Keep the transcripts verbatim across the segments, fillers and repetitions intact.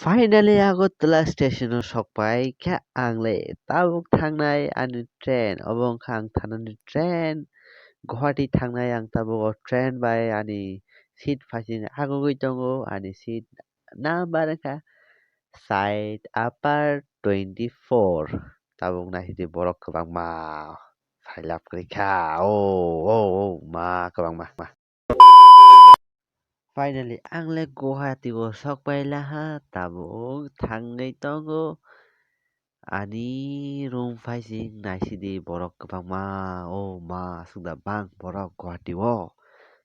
Finally, Agartala station o sokpai khe ang le tabuk thangnai ani train. Obo wngkha ang thanani train. Guwahati thangnai ang tabuk o train bai ani seat phaising agugwi tongo. Ani seat number wngkha side upper twenty four. Tabuk naisidi borok kwbangma sailap kwrwi kha. O, o, o, ma kwbangma. Finally, ang le Guwahati o sokpai laha, tabuk thangwi tongo. Ani room phaising naisidi borok kwbangma, o ma, aswk da bang borok Guwahati o.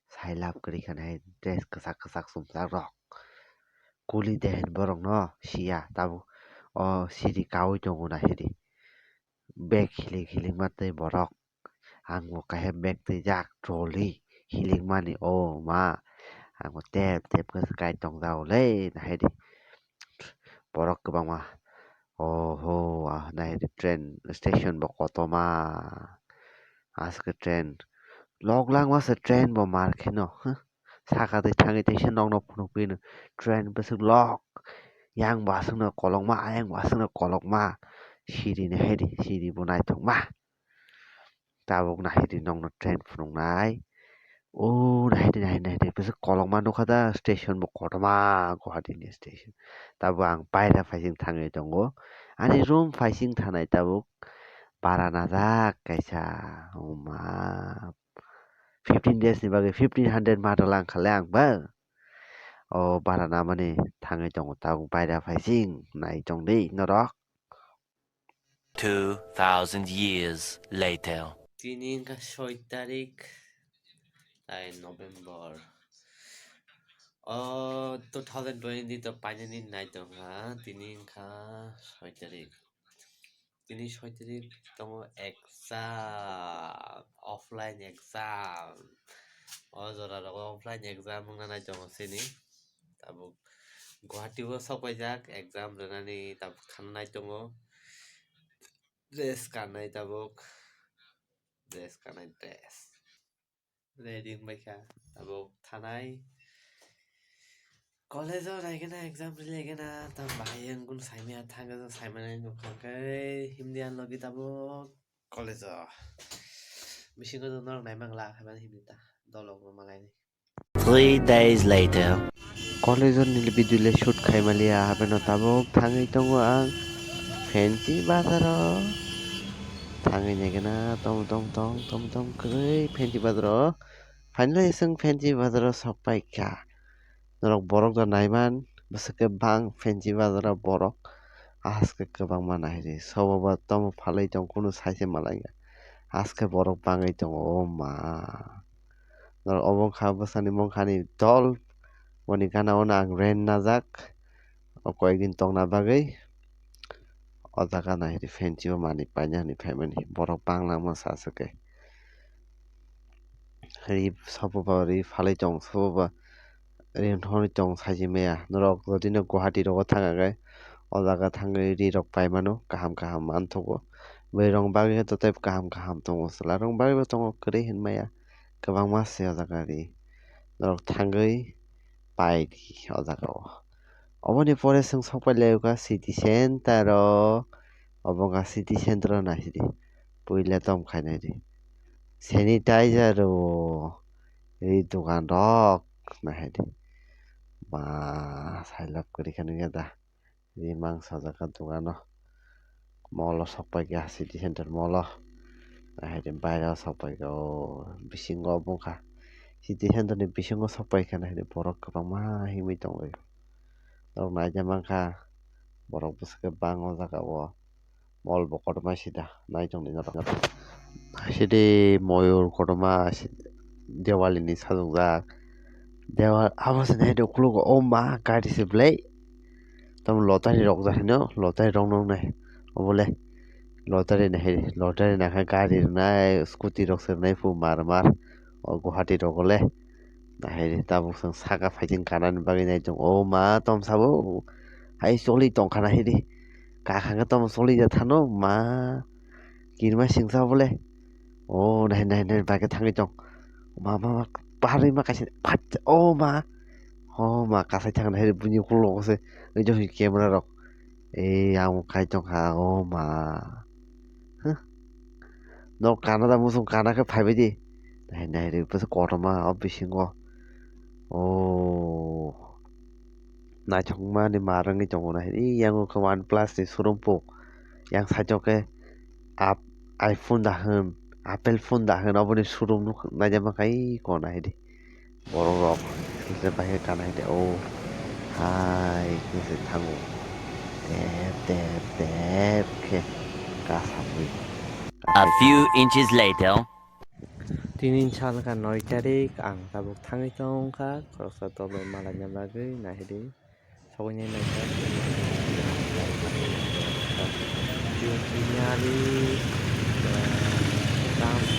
Sailap kwrwi kha nai dress kwchak kwchak chumjak rok. Kuli de hin borok no siya tabuk o siri kaui tongo naisidi. Bag hilik hilik ma tei borok. Ang bo kaisa bag twijak trolley hilik mani, o ma. Ang bo tep tep khe kai tongjago le, nahaidi. Borok kwbangma. Oho, ah, nahaidi train station bo kotorma. Aske train. Lok langma se train bo mar kheno. Huh? Saka twi thangwi teisa nokno phunukphino. Train bwswk lok. Yang bo aswkno kolokma, ayang bo aswkno kolokma. Siri nahaidi, siri bo naithokma. Tabuk nahaidi nokno train phunuknai. O nahaidi, nahaidi, nahaidi. Bwswk kolokma nukha da station bo kotorma Guwahati ni station. Tabuk ang paira phaising thangwi tongo. Ani room phaising thanai tabuk bara najak kaisa. O ma. Fifteen days ni bagwi fifteen hundred ma rwlang khale ang ba. O bara namani thangwi tongo tabuk paira phaising nai tongdi norok. Two thousand years later. Tini wngkha soi tarik, tai November. O two thousand twenty to painani nai tongkha, tini wngkha soi tarik. Tini soi tarik tongo exam, offline exam. O jora rogo offline exam wngna nai tongo sini. Tabuk Guwahati o sok paijak exam rwnani tabuk thang nai tongo. Dress kanai tabuk. Dress kanai dress. Ready wngbaikha tabuk thanai. College o naikhe na exam rilaikhe na tam bahai wngkun saimaya thangkhe saimani nukha khe himdi ang logi tabuk college o. Bisingo norok naimangla haibani himdi ta dolok no malaini. Three days later. College o nini video le shoot khaimaliya, haibeno tabuk thangwi tongo ang Fancy bazaro. Thangwi naikhe na tom tom tom tom tom kwrwi Fancy bazaro. Finally chwng Fancy bazaro sokpaikha. Norok borok da naiman bwswk khe bang Fancy bazaro borok. Aske kwbangma naidi. Sobo ba tomo phalwi tong kunu saise malaiya. Aske borok bangwi tongo, o ma. Norok obo wngkha bwsani mungkhani dol. Boni gana o ang rent najak. O koyekdin tongna bagwi. O jaga naidi Fancy o manwi paina hinwi phaimani. Borok bang langma sa aswk khe. Ri sobo ba ri phalwi tong, sobo ba ri thongwi tong saisi maya. Norok jodi no Guwahati rogo thang khe o jaga thangwi ri rok pai mano, kaham kaham manthogo. Bwrwi rok bagwi khe totei kaham kaham tongo, chwla rok bagwi bo tongo kwrwi hinmaya. Kwbangma se o jaga ri. Norok thangwi pai di o jaga o. Oboni pore chwng sokpai lai kha city center o. Obo wngkha city center o naisidi. Puila tom khainai di. Sanitizer o. Ri dogan rok nahaidi. Ba sailap kwrwi kha nungya da. Ri mangsa o jaga dogan o. Mall o sokpaikha city center mall o. Nahaidi baire o sokpaikha o bisingo obo wngkha. City center ni bisingo sokpaikha nahaidi borok kwbangma himwi tonglaio. Norok naina mankha borok bwswk khe bang o jaga o. Mall bo kotorma sida naitongni norok. Sidi moyur kotorma si-, Diwali ni sajokjak. Dewal abo se naidi ukologo o ma gari se belai. Tamo lottery rok ja hino, lottery rok nw wngnai obo le. Lottery nahai, lottery nahai gari rwnai, scooty rok se rwnai pu mar mar. O Guwahati rogo le. Nahai di, tabuk chwng saka phaising kanani bagwi nai tongo. O ma, tom sabo. Hai choli tongkha nahai di. Kakha khe tamo choli ya thano, ma. Kirima singsa bole. O nahai, nahai, nahai, bagwi thangwi tong. Ma, ma, ma, parwi ma kaisa. Phat, o ma. O ma, kasai thang nai buini ukulok se. Oi jong camera rok. Ei, ang kai tong kha, o ma. Huh. Nok kana da musung kana khe phaibai di. Nai, nai ri, bwswk kotorma o bisingo. O. Naithokmani ma rwngwi tongo nai. Ei, yang khe OnePlus ni showroom po. Yang side o khe ap-, iPhone da hwn, Apple phone da hwn, oboni showroom nuk naijak mankha, ei, kona hai di. Borok rok kisa bahai kana hai de o hai kisa thango tep tep tep khe kasabwi. A few inches later. Tini salkha noi tarik, ang tabuk thangwi tongkha khoroksa doloi malaina bagwi, nahidi. Sogwi nai naikha. Chini ari, eh, dance.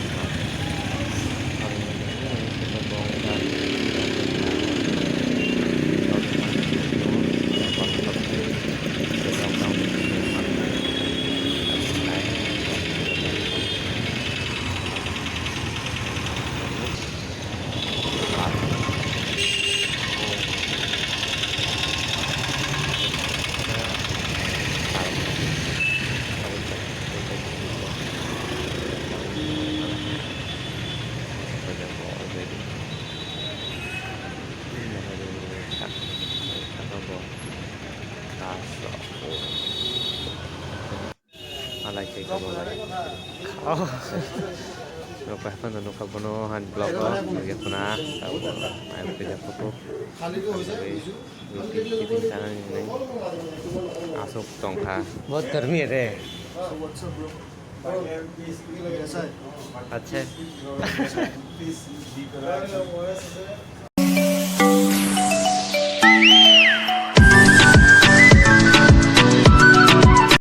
Malai khe gabon lai. Oh. Rok bai phano nukha bono han vlog o nugya khuna. Tabuk ayang puja photo. Aswk tongkha. बहुत गर्मी है रे। Acha.